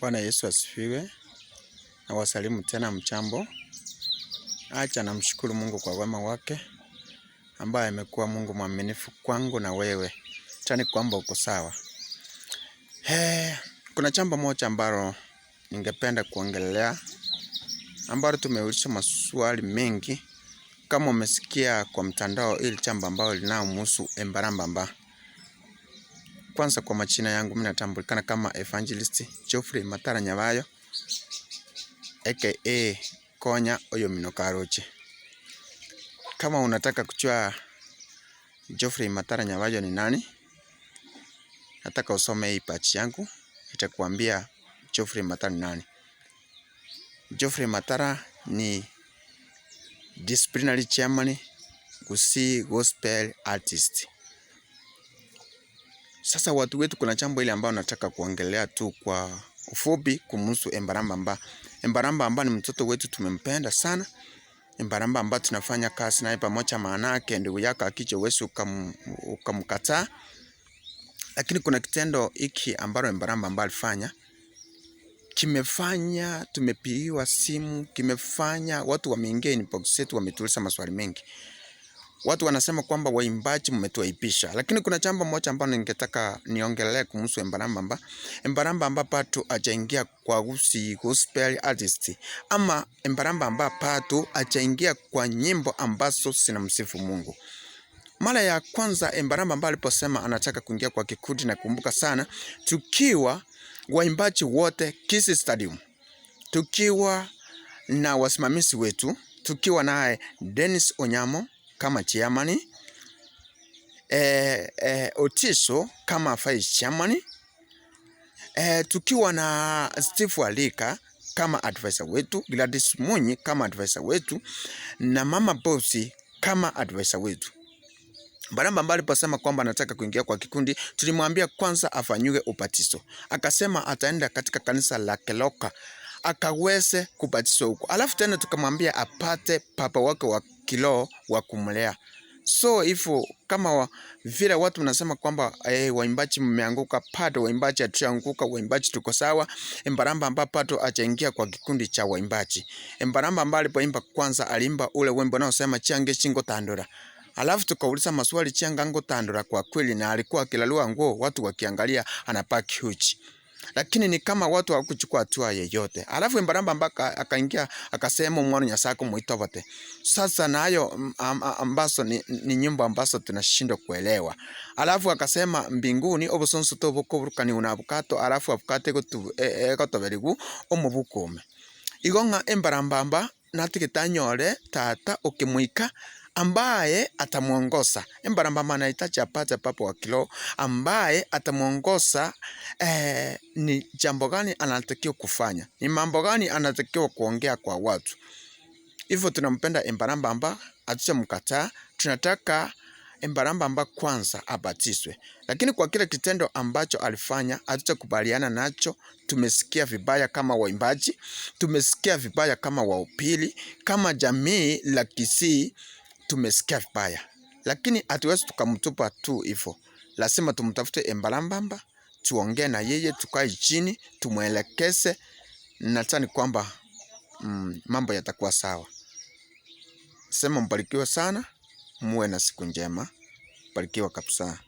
Bwana Yesu asifiwe. Na wasalimu tena mchambo. Acha namshukuru Mungu kwa wema wake ambaye amekuwa Mungu mwaminifu kwangu na wewe. Tani kwamba uko sawa. He, kuna jambo moja ambalo ningependa kuongelea ambalo tumeuliza maswali mengi kama umesikia kwa mtandao ili jambo ambalo linalohusu Embarambamba. Kwanza kwa majina yangu mimi natambulikana kama Evangelist Geoffrey Matara Nyabayo aka Konya Oyomino Karoche. Kama unataka kujua Geoffrey Matara Nyabayo ni nani, nataka usome hii page yangu, itakuambia Geoffrey Matara ni nani. Geoffrey Matara ni disciplinary chairman Gusii Gospel Artist. Sasa watu wetu, kuna jambo ile ambayo nataka kuongelea tu kwa ufupi kumhusu Embarambamba. Embarambamba ni mtoto wetu, tumempenda sana. Embarambamba tunafanya kazi naye pamoja, maanake ndugu yako akija huwezi ukamkataa. Lakini kuna kitendo hiki ambalo Embarambamba alifanya kimefanya tumepigiwa simu, kimefanya watu wameingia inbox zetu, wametuuliza maswali mengi. Watu wanasema kwamba waimbaji mmetuaibisha, lakini kuna jambo moja ambalo ningetaka niongelee kuhusu Embarambamba. Embarambamba bado hajaingia kwa Gusii Gospel Artist, ama Embarambamba bado hajaingia kwa nyimbo ambazo zinamsifu Mungu. Mara ya kwanza Embarambamba aliposema anataka kuingia kwa kikundi, nakumbuka sana tukiwa waimbaji wote Kisii Stadium, tukiwa na wasimamizi wetu, tukiwa naye Dennis Onyamo kama chairman, Otiso kama vice chairman, tukiwa na Steve Alika kama advisor wetu, Gladys Munyi kama advisor wetu na Mama Bosi kama advisor wetu. Embarambamba aliposema kwamba anataka kuingia kwa kikundi, tulimwambia kwanza afanyiwe ubatizo. Akasema ataenda katika kanisa la Keloka akaweze kubatizwa huko. Alafu tena tukamwambia apate papa wake wa kiroho wa kumlea. So hivyo kama vile watu wanasema kwamba waimbaji mmeanguka, bado waimbaji hatujaanguka, waimbaji tuko sawa. Embarambamba bado hajaingia kwa kikundi cha waimbaji. Embarambamba alipoimba kwanza aliimba ule wimbo unaosema change chingo tandura. Alafu tukauliza maswali changa ngo tandura kwa kweli, na alikuwa akilalua nguo watu wakiangalia anapaki uchi, lakini ni kama watu hawakuchukua hatua yeyote. Alafu Embaramba mpaka akaingia akasema mwana nyasako muitobote. Sasa nayo ambazo ni nyimbo ambazo tunashindwa kuelewa. Alafu akasema mbinguni obusonso tobukoburukani unabukato, alafu abukate gotu gotoberigu omubukome. Igo ng'a Embarambamba natigete anyore tata okemoika ambaye atamwongoza. Embarambamba anahitaji apate papa wa kiroho ambaye atamwongoza ni jambo gani anatakiwa kufanya, ni mambo gani anatakiwa kuongea kwa watu. Hivyo tunampenda Embarambamba, hatujamkataa. Tunataka Embarambamba kwanza abatizwe, lakini kwa kile kitendo ambacho alifanya hatutakubaliana nacho. Tumesikia vibaya kama waimbaji, tumesikia vibaya kama waupili, kama jamii la Kisii tumesikia vibaya, lakini hatuwezi tukamtupa tu hivyo. Lazima tumtafute Embarambamba, tuongee na yeye, tukae chini, tumwelekeze. Nadhani kwamba mambo yatakuwa sawa. Sema mbarikiwe sana, muwe na siku njema, barikiwa kabisa.